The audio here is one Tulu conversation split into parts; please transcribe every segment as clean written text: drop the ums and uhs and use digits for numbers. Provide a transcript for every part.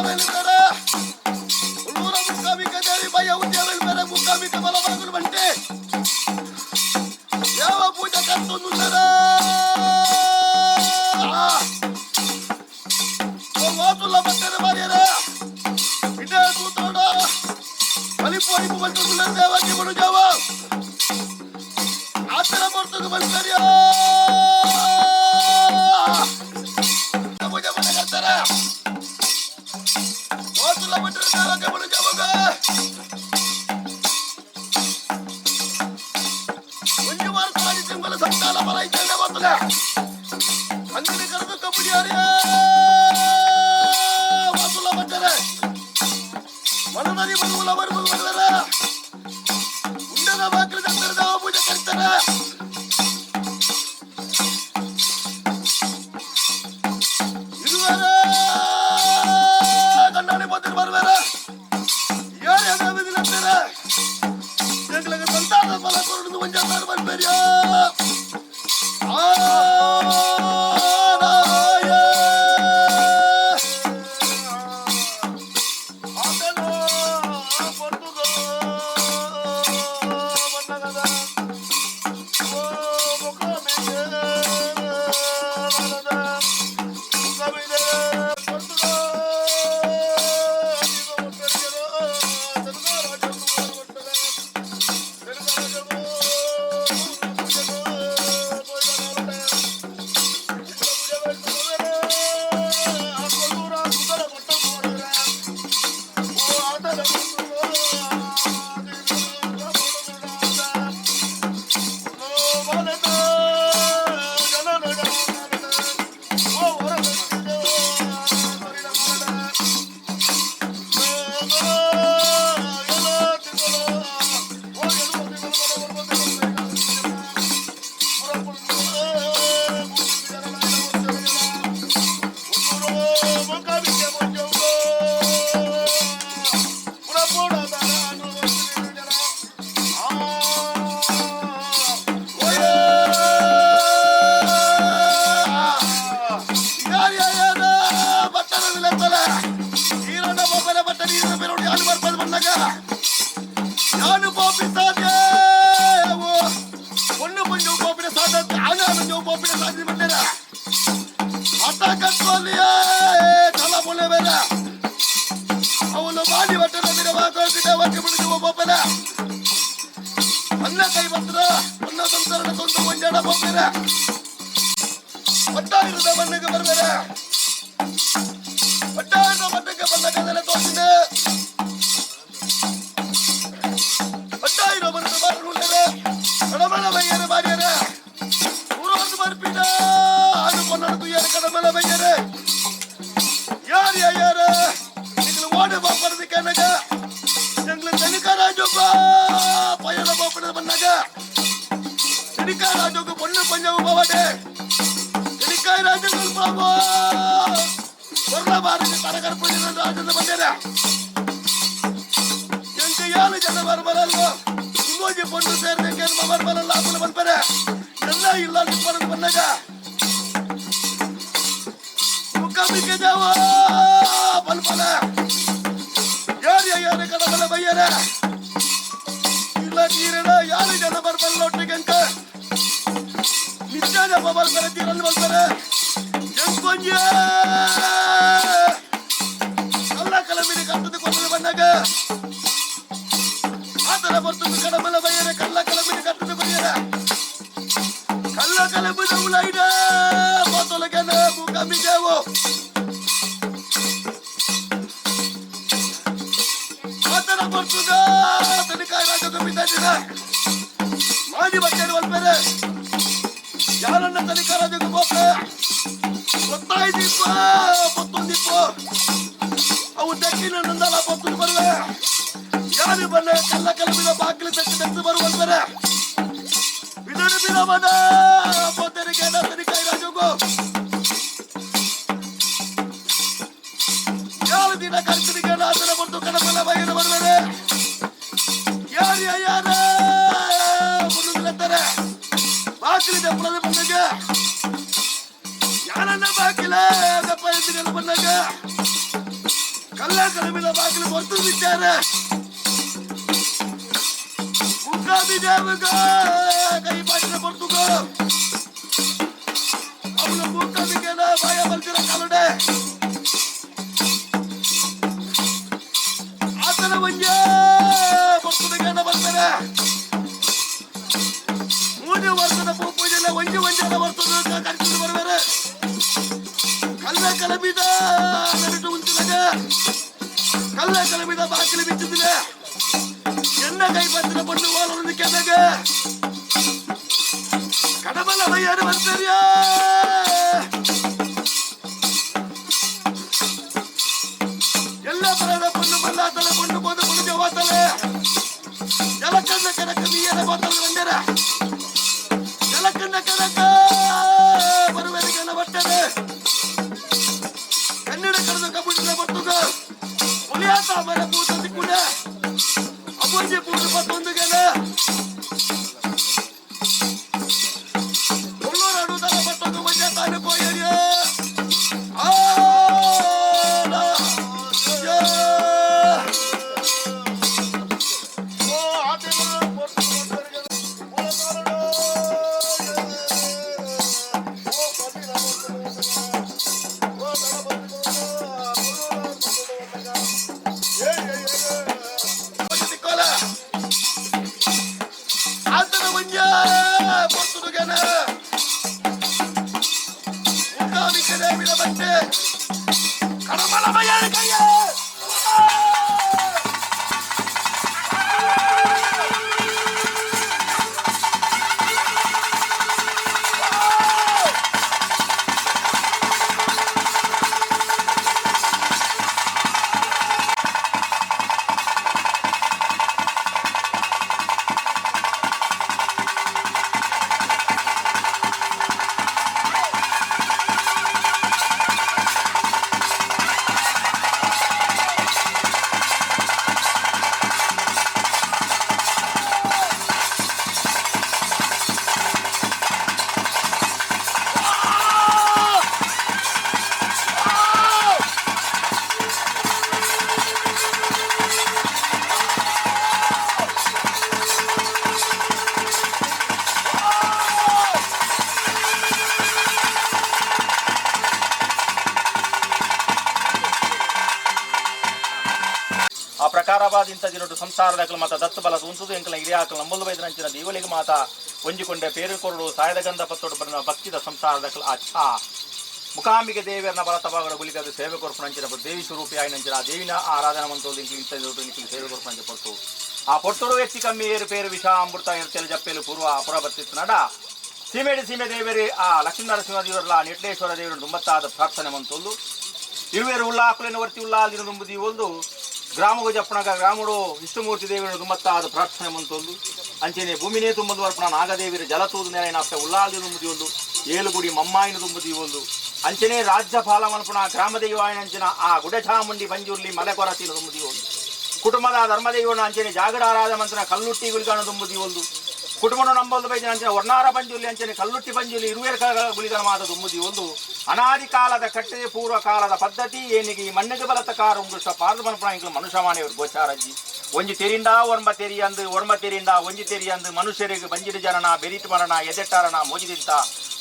ಉಳ್ಳೂರ ಮುಕ್ಕಾಬಿಕ ದೇವಿ ಭಯ ಉದ್ಯಮ ಮುಕ್ಕಾಬಿಕ ಬಲವಾಗಲು ಬಂಟೆ ಯಾವ ಪೂಜೆ ಕರ್ತೊಂದುಲ್ಲರ ವಾಸುಲ್ಲ ಬಟ್ಟೆದ ಬಾರ್ಯರ ಇದೇ ತೂತೋಡ ಬಲಿಪೋಯಿಪು ಬಂಟುಲ್ಲ ದೇವಕ್ಕೆ ಬಡು ಜಾವ ಆತರ ಬರ್ತದೆ ಬಂತರ್ಯ ಪೂಜೆ ಮನೆ ಕರ್ತಾರ ವಾಸುಲ್ಲ ಬಟ್ಟೆದ ದೇವಕ್ಕೆ ಬಡು ಜಾವಾಗ ಒಂಜಿ ವಾರ ತಾಳಿ ತಿಂಗಳ ಸಂತಾನ ಬಲ ಇದ್ದ ಬರ್ತದೆ ಅಂಗಡಿ ಕರೆದು ಕಬಡ್ಡಿ ವಾಸುಲ್ಲ ಬಟ್ಟರೆ ಮನದರಿ ಬರುವಲ್ಲ ಬರುವುದು ಬರುವರ ಉಂಡದ ಬಾಗಿಲು ತಂದರೆ ಪೂಜೆ ಕರಿತಾರೆ ಇರುವರ ಕಣ್ಣಾಡಿ ಬಂದಿರು ಬರುವರ ಯಾರು ಯಾವ್ದು எங்களுக்கு சந்தான பல கொண்டு கொஞ்சம் பெரிய ಆತನ ಪೊರ್ತುಗೋ ಬಣ್ಣಗದ ಓ ಮುಖಮಿದೆ ಬಲದ ಮುಖಮಿದೆ ಪೊರ್ತುಗೋ ಅದಿಗೋ ಮುಖರ್ಜರೋ ಸರದಾರ ಬಟ್ಟದ ಸರದಾರ ಪೂಜೆಗೋ ಪೂಜೆ ಕೊಲ್ಲೂರ ಸುಂದರ ಮಟ್ಟ ಯಾನು ಪಾಪಿ ಸಾಧ್ಯ பொண்ணு கொஞ்சம் கோப்பிட சாதத்தை ஆனா கொஞ்சம் கோப்பிட சாதி பண்ணல அத்தா கட்டோலியே தலை போல வேற ಅವನು ಮಾಡಿ ಬಟ್ಟದ ಮಿರವಾಗೋಗಿದ್ದ ವಾಕ್ಯ ಬಿಡಿಸುವ ಬೋಪನ ಅನ್ನ ಕೈ ಬಂದ್ರ ಅನ್ನ ಸಂಸರಣ ತೊಂದು ಒಂಜಾಡ ಬೋಪೇರ ಪಟ್ಟಾಯಿರದ ಮಣ್ಣಿಗೆ ಬರ್ಬೇರ ಪಟ್ಟಾಯಿರದ ಮಣ್ಣಿಗೆ ಬಂದ ಕದಲೆ ತೋರಿಸಿದೆ ಪಟ್ಟಾಯಿರೋ ಬರದ ಬಾರಲುಲ್ಲರ ಕಡಮಲ ಬೈಯರ ಬಾರ್ಯರ ಊರೊಂದು ಬರ್ಪಿದ ಅದು பொன்னட துயர கடமல பையர யார் யார் எங்களை ஓட பாப்பறது கேனக எங்களை தனிக்காராஜோப்பா பையன பாப்பது பண்ணாங்க தனிக்காராஜோக்கு பொண்ணு பஞ்சம் போவாடே தனிக்காய் ராஜங்கள் பாவோ பொருளாதார தரகர் புரிஞ்ச ராஜன் பண்ணேர எங்க ஏழு ஜன வருமலல்ல இன்னொரு பொண்ணு சேர்ந்து எங்க வருமலல்ல அப்பல பண்பற எல்லாம் இல்லாத போறது பண்ணாங்க முக்காமிக்க ஜாவா பல்பல யார் யாரு கடமல பையர ಇಲ್ಲ ನೀರಣ ಯಾರು ಜನ ಬರ್ಬಲ್ಲ ಒಟ್ಟಿಗೆ ಅಂತ ನಿತ್ಯ ಜಪ ಬರ್ತಾರೆ ತೀರಲ್ಲಿ ಬರ್ತಾರೆ ಎಂಕೊಂಜ ಕಲ್ಲ ಕಲಮಿನ ಕಟ್ಟದ ಕೊಟ್ಟದ ಬಂದಾಗ ಆತರ ಬರ್ತದೆ ಕಡಮಲ ಬೈಯರ ಕಲ್ಲ ಕಲಮಿನ ಕಟ್ಟದ ಕೊಯ್ಯರ ಕಲ್ಲ ಕಲಮಿನ ಉಳೈಡ ಮೊದಲಗೆನ ಮುಖಮಿದೇವು ಆತರ ಬರ್ತದ ತನಿಕಾಯಿ ರಾಜ ಬಿದ್ದಿದ ಮಾಜಿ ಬಟ್ಟೆ ಒಲ್ಪೇರೆ ಯಾರನ್ನ ತನಿಖಾ ರಾಜಕ್ಕೆ ಬೋಪೆ ಗೊತ್ತಾಯ್ತಿಪ್ಪ ಪತ್ತೊಂದಿಪ್ಪ ಅವು ದಕ್ಕಿನ ನಂದಲ ಪತ್ತು ಬರುವೆ ಯಾರು ಬನ್ನ ಕಲ್ಲ ಕಲಬಿನ ಬಾಗಿಲು ತಕ್ಕಿ ತಟ್ಟು ಬರುವಂತಾರೆ ಇದನ್ನು ಬಿರಮದ ಪೊತ್ತರಿಗೆ ತನಿಖಾ ರಾಜಗೂ ಯಾರು ದಿನ ಕರ್ತನಿಗೆ ಆತನ ಮತ್ತು ಕಡಮಲ ಬಯಲು ಬರುವರೆ ಯಾರು ಯಾರ ಮುನ್ನುಗ್ತಾರೆ ಬಾಗಿಲಿದೆ ಪುಳದ ಬಂದಾಗ ಯಾರನ್ನ ಬಾಗಿಲ ಗಪ್ಪ ಎದ್ದಿನ ಬಂದಾಗ ಕಲ್ಲ ಕಲಮಿದ ಬಾಗಿಲು ಹೊರತು ಬಿಟ್ಟಾರೆ ಮುಖಾಬಿದೇವಗ ಕೈ ಪಾಟಿನ ಪೊರ್ತುಗ ಅವಳು ಮೂಕಾಂಬಿಕೆನ ಬಾಯ ಬಲ್ತಿರ ಕಾಲುಡೆ ಆತನ ಒಂಜೆ ಪೊರ್ತುಗೇನ ಬರ್ತಾರೆ ಮೂರು ವರ್ಷದ ಪೂಜೆಲ್ಲ ಒಂಜಿ ಒಂಜೆಲ್ಲ ಬರ್ತದೆ ಕರ್ಕೊಂಡು ಬರುವರು ಕಲ್ಲ ಕಲಬಿದ ನಡುಟು ಉಂತಿದಾಗ ಕಲ್ಲ ಕಲಬಿದ ಬಾಗಿಲು ಬಿಚ್ಚಿದಿಲ್ಲ ಎನ್ನ ಕೈ ಪತ್ತಿನ ಪಣ್ಣು ಓಲೊಂದು ಕೆದಾಗ ಕಡಬಲ ಬಯ್ಯಾರು ಬರ್ತಾರ್ಯಾ ಎಲ್ಲ ಬರದ ಪಣ್ಣು ಮಲ್ಲಾತಲೆ ಪಣ್ಣು ಬೋದ ಪಣ್ಣು ಜವಾತಲೆ ಜಲಕಣ್ಣ ಕನಕ ಮೀಯನ ಬೋತಲು ಬಂದರ ಜಲಕಣ್ಣ ಕನಕ ಬರುವರಿಗೆಲ್ಲ ಬಟ್ಟರೆ ಕನ್ನಡ ಕರೆದು ಕಬುಡಿನ ಬರ್ತುಗ ಒಲಿಯಾತ ಮರ ಪೂತ ದಿಕ್ಕುಡ ಅಬ್ಬೊಂಜಿ ಪೂತ ಪತ್ತೊಂದುಗೆಲ್ಲ ಕೊಲ್ಲೂರು ಅಡುದರ ಬಟ್ಟದು ಮಂಜ ತಾನು ಕೋಯರಿಯ ಆ ಓ ಆಟೆಗಳು ಪೊರ್ತು ಕೊಟ್ಟರಿಗೆ ಓ ಕಾಲುಡು ಓ ಪಲ್ಲಿನ ಪೊರ್ತು ಓ ದಳ ಪೊರ್ತು ಏ ಏ ಏ ದಿಕ್ಕೋಲ ಆತನ ಮಂಜ ಪೊರ್ತುಗೆನ ಮುಖಾಮಿಕನೇ ಬಿಡಬಟ್ಟೆ ಕಡಮಲ ಬಯ್ಯಾರ ಕೈಯ ಆ ಪ್ರಕಾರವಾದ ಇಂಥ ದಿನಡು ಸಂಸಾರದಕಲು ಮಾತ ದತ್ತು ಬಲ ಉಂತುದು ಎಂಕಲ ಹಿರಿಯಾಕಲು ನಂಬಲು ಬೈದನಂಚಿನ ದೇವಲಿಗೆ ಮಾತ ಒಂಜಿಕೊಂಡೆ ಪೇರು ಕೊರಡು ಸಾಯದ ಗಂಧ ಪತ್ತೊಡು ಬರನ ಭಕ್ತಿದ ಸಂಸಾರದಕಲು ಅಚ್ಚ ಮುಖಾಂಬಿಕೆ ದೇವಿಯರನ್ನ ಬಲತ ಭಾಗದ ಗುಲಿಗದ ಸೇವೆ ಕೊರ್ಪುನಂಚಿನ ದೇವಿ ಸ್ವರೂಪಿ ಆಯಿನಂಚಿನ ಆ ದೇವಿನ ಆರಾಧನೆ ಮಂತೋದು ಇಂಕ ಇಂಥ ದಿನಡು ಇಂಕಿಲ್ ಸೇವೆ ಕೊರ್ಪುನಂಚ ಪೊರ್ತು ಆ ಪೊರ್ತುಡು ವ್ಯಕ್ತಿ ಕಮ್ಮಿ ಏರು ಪೇರು ವಿಷ ಅಮೃತ ಎರ್ತೆಲು ಜಪ್ಪೆಲು ಪೂರ್ವ ಅಪುರ ಬತ್ತಿತ್ತು ನಡ ಸೀಮೆಡಿ ಸೀಮೆ ದೇವರಿ ಆ ಲಕ್ಷ್ಮೀನರಸಿಂಹ ದೇವರಲ್ಲ ನಿಟ್ಲೇಶ್ವರ ದೇವರು ದುಂಬತ್ತಾದ ಪ್ರಾರ್ಥನೆ ಮಂತೊಂದು ಇರುವೇರು ಉಳ್ಳಾಕುಲಿನ ವರ್ತಿ ಉಳ್ಳಾಲಿನ ದುಂಬುದಿ ಒಂದು ಗ್ರಾಮಗೂ ಜಪ್ಪಣಗ ಗ್ರಾಮಡು ವಿಷ್ಣುಮೂರ್ತಿ ದೇವಿನ ದುಮ್ಮತ್ತಾದ ಪ್ರಾರ್ಥನೆ ಮಂತೊಂದು ಅಂಚೆನೆ ಭೂಮಿನೇ ತುಂಬದು ವರ್ಪಣ ನಾಗದೇವಿರ ಜಲತೂದು ನೆಲೆನಾಪ್ತ ಉಳ್ಳಾಲ್ದಿ ದುಂಬುದಿ ಒಂದು ಏಳುಗುಡಿ ಮಮ್ಮಾಯಿನ ದುಂಬುದಿ ಒಂದು ಅಂಚನೆ ರಾಜ್ಯಪಾಲ ಮನ್ಪುಣ ಗ್ರಾಮದೈವಾಯನಂಚಿನ ಆ ಗುಡಚಾಮುಂಡಿ ಬಂಜುರ್ಲಿ ಮಲೆಕೊರತಿನ ದುಂಬುದಿ ಒಂದು ಕುಟುಂಬದ ಧರ್ಮದೈವನ ಅಂಚನೆ ಜಾಗಡಾರಾದ ಮಂತ್ರನ ಕಲ್ಲುಟ್ಟಿ ಗುಳಿಗಾನ ದುಂಬುದಿ ಒಂದು ಕುಟುಂಬನ ನಂಬಲ್ದು ಬೈದಿನ ಅಂಚನೆ ವರ್ಣಾರ ಪಂಜುಲಿ ಅಂಚನೆ ಕಲ್ಲುಟ್ಟಿ ಪಂಜುಲಿ ಇರುವೇರು ಗುಳಿಗನ ಮಾತ ದುಂಬುದಿ ಒಂದು ಅನಾದಿ ಕಾಲದ ಕಟ್ಟೆ ಪೂರ್ವ ಕಾಲದ ಪದ್ಧತಿ ಏನಿಗೆ ಈ ಮಣ್ಣಿಗೆ ಬಲತ ಕಾರು ಉಂಗುಷ ಪಾರ್ದು ಮನ್ಪುಣ ಮನುಷ್ಯಮಾನೆಯವರು ಗೋಚಾರಜ್ಜಿ ಒಂಜಿ ತೆರಿಂಡ ಒರ್ಮ ತೆರಿಯಂದು ಒರ್ಮ ತೆರಿಂಡ ಒಂಜಿ ತೆರಿಯಂದು ಮನುಷ್ಯರಿಗೆ ಬಂಜಿರಿ ಜನನ ಬೆರಿಟ್ ಮರಣ ಎದೆಟ್ಟಾರಣ ಮೋಜಿದಿಂತ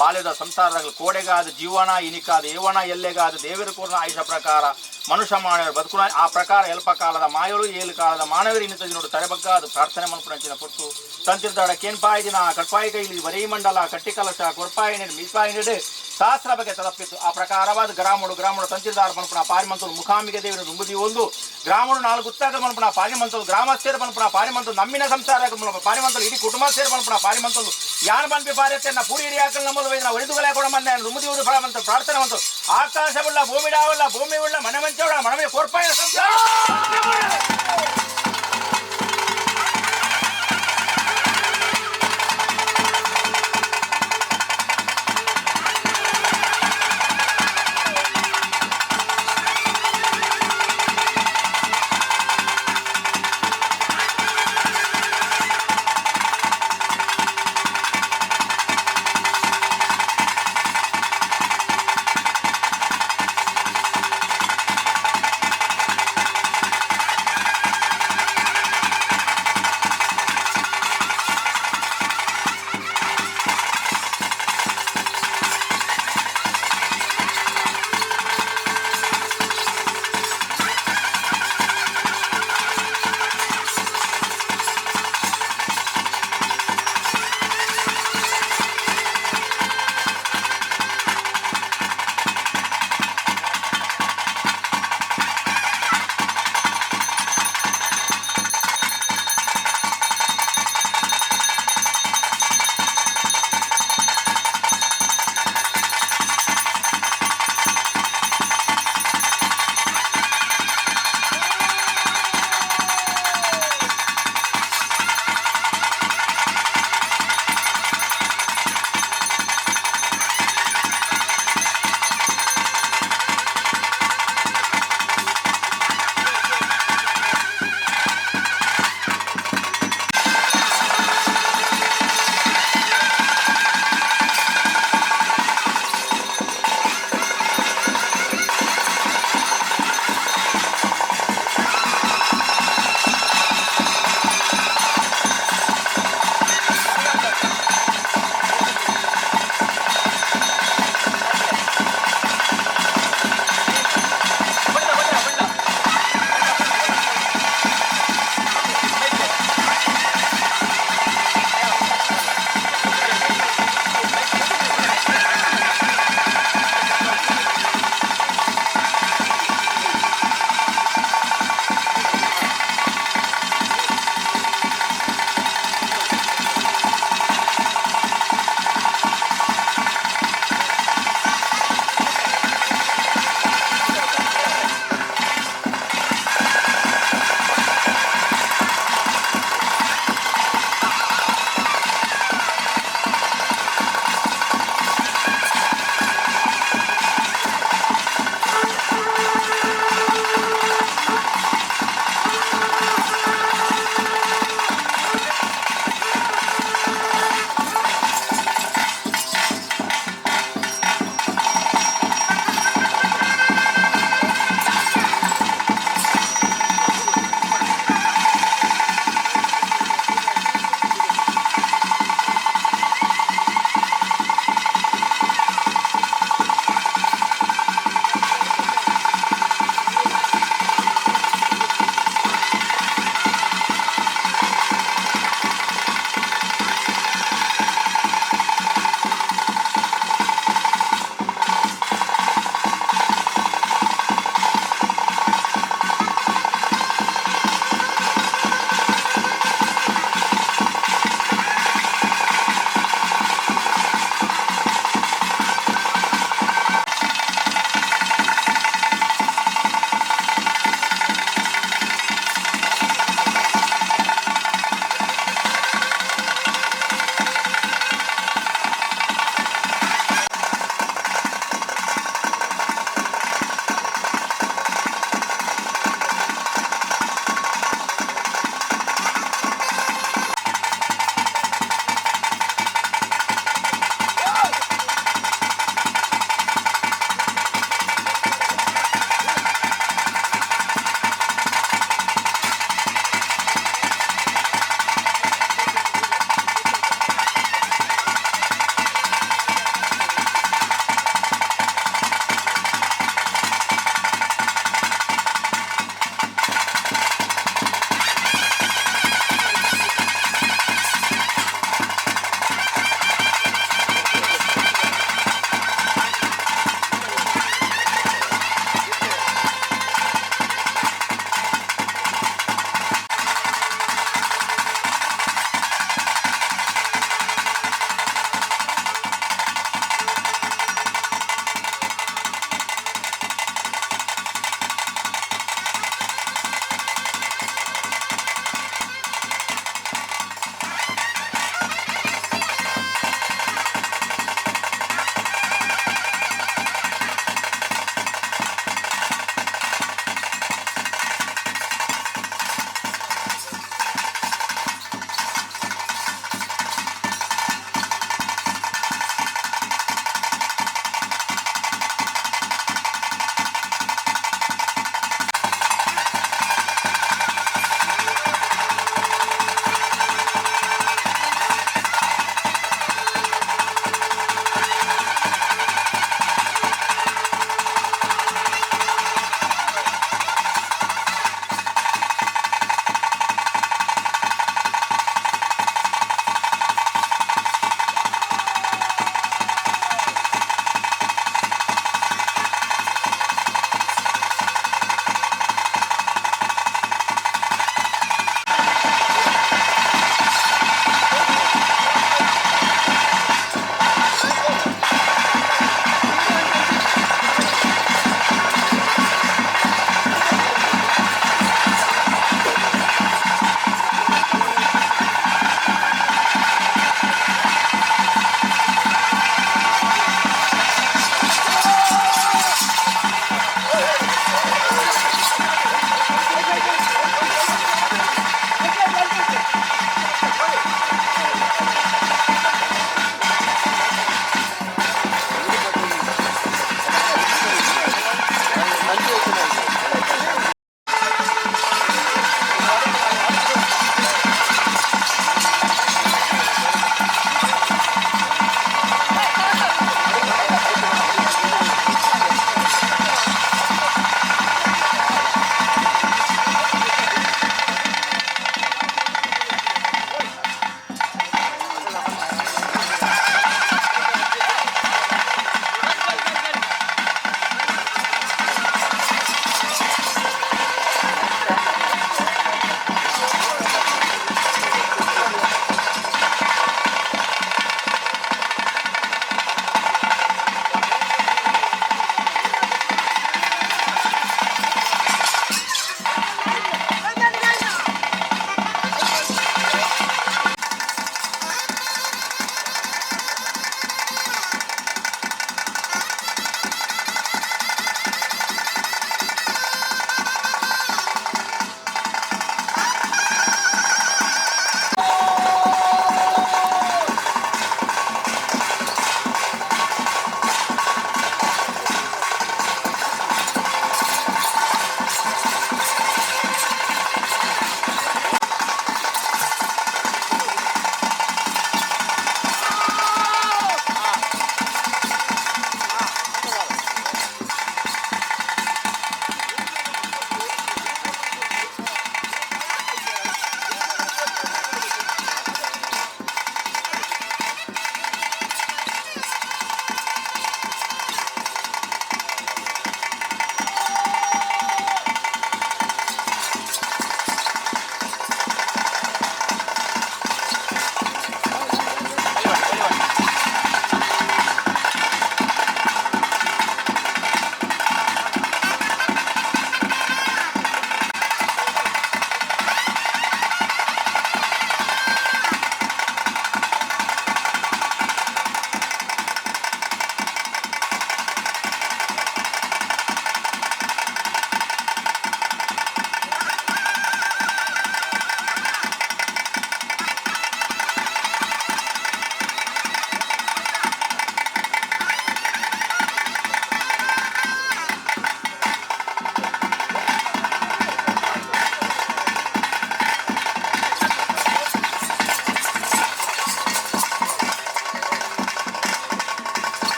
ಬಾಲ್ಯದ ಸಂಸಾರಗಳ ಕೋಡೆಗಾದ ಜೀವನ ಇನಿಕಾದ ಏವಣ ಎಲ್ಲೆಗಾದ ದೇವರ ಕೂರ್ಣ ಆಯುಷ ಪ್ರಕಾರ ಮನುಷ್ಯ ಮಾನವರು ಬದುಕುನ ಆ ಪ್ರಕಾರ ಎಲ್ಪ ಕಾಲದ ಮಾಯರು ಏಳು ಕಾಲದ ಮಾನವರು ಇನ್ನಿತ ನೋಡು ತಲೆಬಗ್ಗಾದ ಪ್ರಾರ್ಥನೆ ಮನ್ಪುಣಂಚಿನ ಪೊಟ್ಟು ತಂತಿರ್ದಾಡ ಕೇನ್ಪಾಯಿ ದಿನ ಕಟ್ಪಾಯಿ ಕೈಲಿ ವರೈ ಮಂಡಲ ಕಟ್ಟಿ ಕಲಶ ಕೊರ್ಪಾಯಿ ನೆಡು ಮೀಪಾಯಿ ನೆಡು ಶಾಸ್ತ್ರ ಬಗ್ಗೆ ತಲಪಿತ್ತು ಆ ಪ್ರಕಾರವಾದ ಗ್ರಾಮಡು ಗ್ರಾಮಡು ತಂತಿರ್ದಾರ ಮನ್ಪುಣ ಪಾರಿಮಂತಲು ಮುಖಾಂಬಿಕೆ ದೇವರ ದುಂಬುದಿ ಒಂದು ಗ್ರಾಮಡು ನಾಲ್ಕು ಗುತ್ತಾಗ ಮನ್ಪುಣ ಪಾರಿಮಂತಲು ಗ್ರಾಮಸ್ಥರು ಮನ್ಪುಣ ಪಾರಿಮಂತಲು ನಮ್ಮಿನ ಸಂಸಾರ ಪಾರಿಮಂತಲು ಇಡೀ ಕುಟುಂಬ ಸೇರಿ ಮನ್ಪುಣ ಪಾರಿಮಂತಲು ಯಾನ್ ಬನ್ಪಿ ಪಾರತ್ತೆ ಪೂರಿ ಹಿರಿಯಾಕಲ್ ನಮ್ಮದು ವೈದ್ಯನ ಒಳಿದುಗಳೇ ಕೂಡ ಮಂದ ದುಂಬುದಿ ಒಂದು ಫಲ ಮಂತ ಪ್ರಾರ್ಥನೆ ಮಂತು ಆಕಾಶವುಳ್ಳ ಭೂಮಿಡಾವುಳ್ಳ ಭೂಮಿ ಉಳ್ಳ ಮನಮಂಚೌಡ ಮನಮೆ ಕೋರ್ಪಾಯ ಸಂಸಾರ.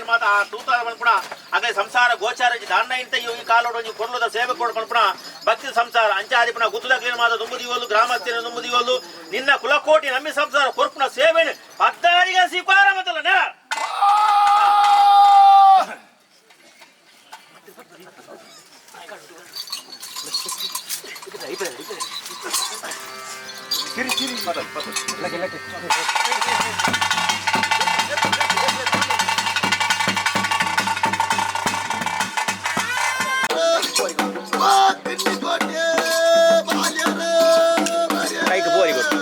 ಮಾತ ಆ ತೂತ ಪನ್ಪುಣ ಅಗಲೆ ಸಂಸಾರ ಗೋಚಾರ ದಾನ್ನ ಇಂತ ಈ ಕಾಲೋಡು ಒಂಜಿ ಕೊರ್ಲುದ ಸೇವೆ ಕೊಡು ಪನ್ಪುಣ ಭಕ್ತಿ ಸಂಸಾರ ಅಂಚಾದಿಪುಣ ಗುತ್ತುದಕ್ಲಿನ ಮಾತ ದುಂಬುದಿಯೋಲು ಗ್ರಾಮಸ್ಥಿನ ದುಂಬುದಿಯೋಲು ನಿನ್ನ ಕುಲಕೋಟಿ ನಮ್ಮಿ ಸಂಸಾರ ಕೊರ್ಪುಣ ಸೇವೆನು ಪದ್ದಾರಿಗ ಸ್ವೀಕಾರ ಮತ್ತಲ್ಲ ನೇರ. ಕೈಗೆ ಬೋರಿ ಕೊಟ್ಟು.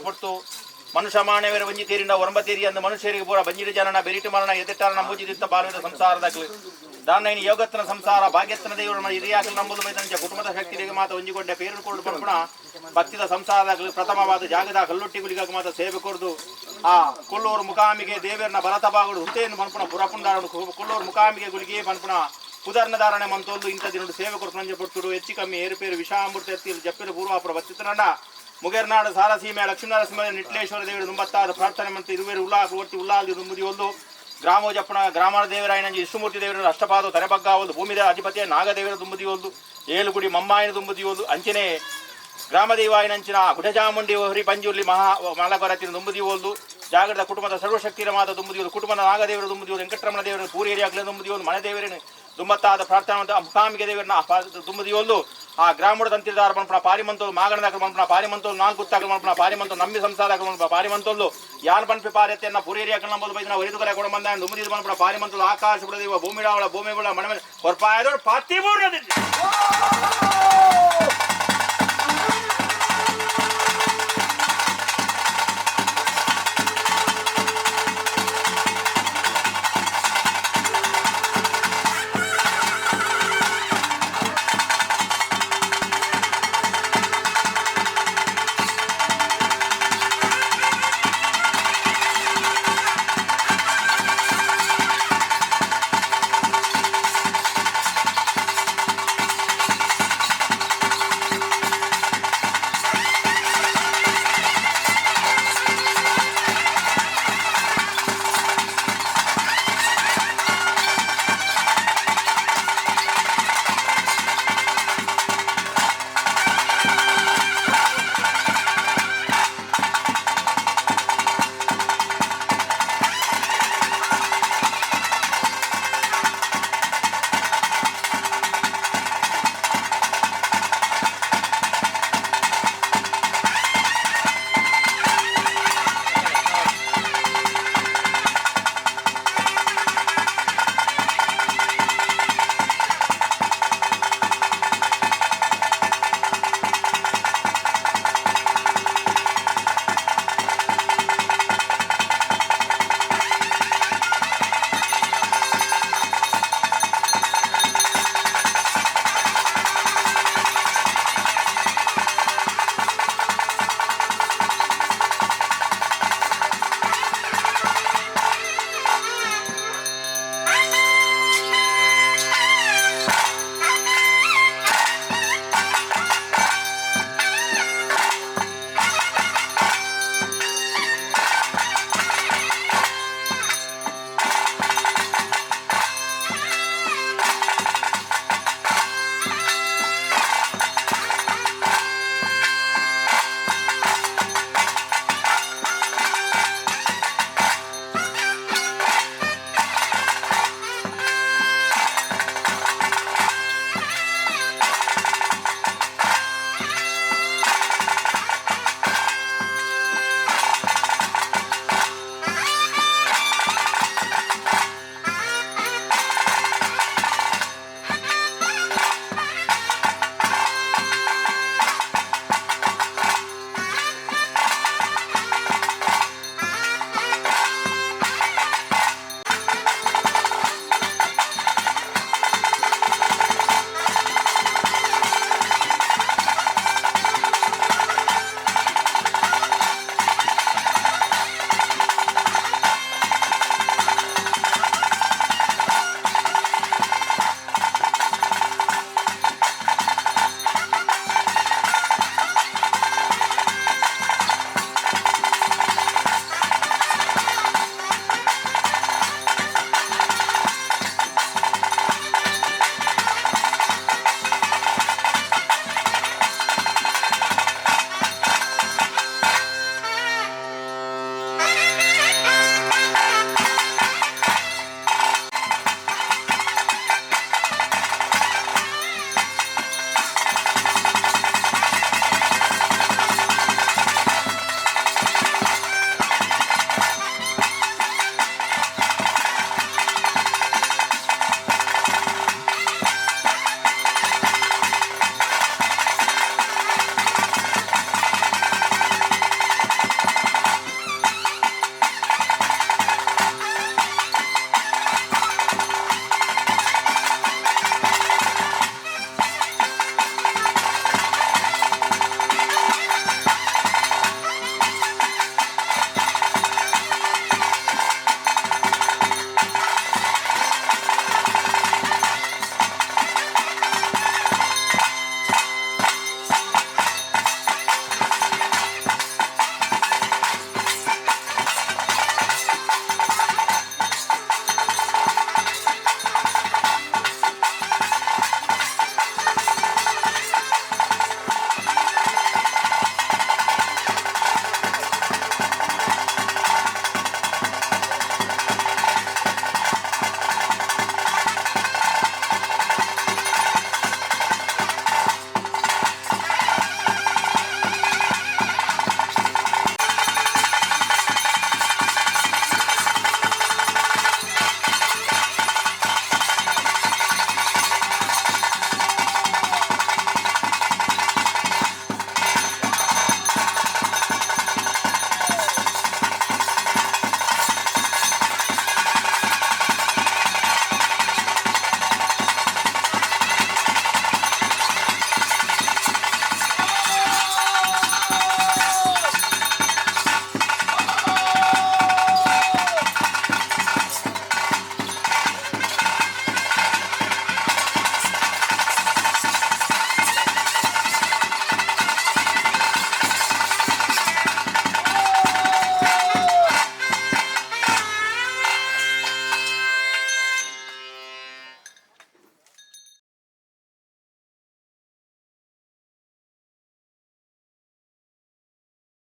ಪೊರ್ತು ಮನುಷ್ಯ ಮಾನವರ ಒಂಜಿ ತೀರಿಂದ ಒರಂಬ ತೀರಿ ಅಂದ ಮನುಷ್ಯರಿಗೆ ಪೂರ ಬಂಜಿರಿ ಜನನ ಬೆರಿಟು ಮರಣ ಎದಿಟ್ಟಾರನ ಮೂಜಿದಿತ್ತ ಬಾಲ್ಯದ ಸಂಸಾರದಾಗಲಿ ದಾನೈನ ಯೋಗತ್ನ ಸಂಸಾರ ಭಾಗ್ಯತ್ನ ದೇವರು ಹಿರಿಯಾಕಲು ನಂಬುದು ಬೈದಂಚ ಕುಟುಂಬದ ಶಕ್ತಿಗೆ ಮಾತ ಒಂಜಿಗೊಂಡೆ ಪೇರು ಕೊಡು ಪನ್ಪುಣ ಭಕ್ತಿದ ಸಂಸಾರದಾಗಲಿ ಪ್ರಥಮವಾದ ಜಾಗದ ಕಲ್ಲುಟ್ಟಿ ಗುಲಿಗಾಗ ಮಾತ ಸೇವೆ ಕೊರ್ದು ಆ ಕೊಲ್ಲೂರು ಮುಖಾಮಿಗೆ ದೇವರನ ಬಲತ ಬಾಗುಡು ಹುತೇನು ಪನ್ಪುಣ ಪುರಪುಂದಾರನು ಕೊಲ್ಲೂರು ಮುಖಾಮಿಗೆ ಗುಲಿಗೆ ಪನ್ಪುಣ ಪುದರ್ನಧಾರಣೆ ಮಂತೊಂದು ಇಂಥ ದಿನಡು ಸೇವೆ ಕೊರ್ಪುನಂಜ ಪೊರ್ತುಡು ಹೆಚ್ಚು ಕಮ್ಮಿ ಏರುಪೇರು ವಿಷಾಮೃತ ಎತ್ತಿ ಜಪ್ಪಿನ ಪೂರ್ವಾಪುರ ಬತ್ತಿತನಂಡ ಮುಗೇರ್ನಾಡು ಸಾರಸೀಮೆ ಲಕ್ಷ್ಮೀನರಸಿಂಹ ನಿಟ್ಲೇಶ್ವರ ದೇವರು ನುಂಬತ್ತಾದ ಪ್ರಾರ್ಥನೆ ಮಂತು ಇರುವೇರು ಉಲ್ಲಾಸ ಒಟ್ಟಿ ಉಲ್ಲಾಲ್ದಿ ನುಂಬುದಿ ಒಂದು ಗ್ರಾಮೋಜಪ್ಪನ ಗ್ರಾಮದ ದೇವರಾಯನ ವಿಷ್ಣುಮೂರ್ತಿ ದೇವರ ಅಷ್ಟಪಾದ ತರೆಬಗ್ಗಾವಲು ಭೂಮಿದ ಅಧಿಪತಿಯ ನಾಗದೇವರ ದುಂಬುದಿ ಒಂದು ಏಳುಗುಡಿ ಮಮ್ಮಾಯನ ದುಂಬುದಿ ಒಂದು ಅಂಚನೆ ಗ್ರಾಮದೇವಾಯನಂಚಿನ ಗುಡಜಾಮುಂಡಿ ಹರಿ ಪಂಜುರ್ಲಿ ಮಹಾ ಮಲಗೊರತಿನ ದುಂಬುದಿ ಒಂದು ಜಾಗರದ ಕುಟುಂಬದ ಸರ್ವಶಕ್ತಿರ ಮಾತ ದುಂಬುದಿ ಒಂದು ಕುಟುಂಬದ ನಾಗದೇವರ ದುಂಬುದಿ ಒಂದು ವೆಂಕಟರಮಣ ದೇವರ ಪೂರೇರಿಯಾಗಲೇ ದುಂಬುದಿ ಒಂದು ಮನೆ ದೇವರನ್ನು ದುಂಬತ್ತಾದ ಪ್ರಾರ್ಥನೆ ಮಂತು ಮುಖಾಂಬಿಕೆ ದೇವರನ್ನ ದುಂಬುದಿ ಒಂದು ಆ ಗ್ರಾಮದ ತಂತಿದಾರ ಪನ್ಪುಣ ಪಾರಿಮಂತೋಲು ಮಾಗಣದಾಕಲು ಪನ್ಪುಣ ಪಾರಿಮಂತೋಲು ನಾಲ್ಕು ಪನ್ಪುಣ ಪಾರಿಮಂತೋಲು ನಂಬಿ ಸಂಸಾರ ಪನ್ಪುಣ ಪಾರಿಮಂತೋಲು ಯಾನ್ ಪನ್ಪಿ ಪಾರ್ಯತೆಯನ್ನ ಪೂರೇರಿಯಾಕಲ್ ನಂಬುದು ಬೈದನ ಒರಿದುಕರೆ ಕೊಡ ಬಂದ ದುಂಬುದಿ ಪನ್ಪುಣ ಪಾರಿಮಂತೋಲು ಆಕಾಶ ಬಿಡದೇವ ಭೂಮಿಡಾವಳ ಭೂಮಿ ಬಿಡ ಮಣಮೆ ಕೊರ್ಪಾಯದೋಡು ಪಾತಿ ಮೂರ್ಣದಲ್ಲಿ.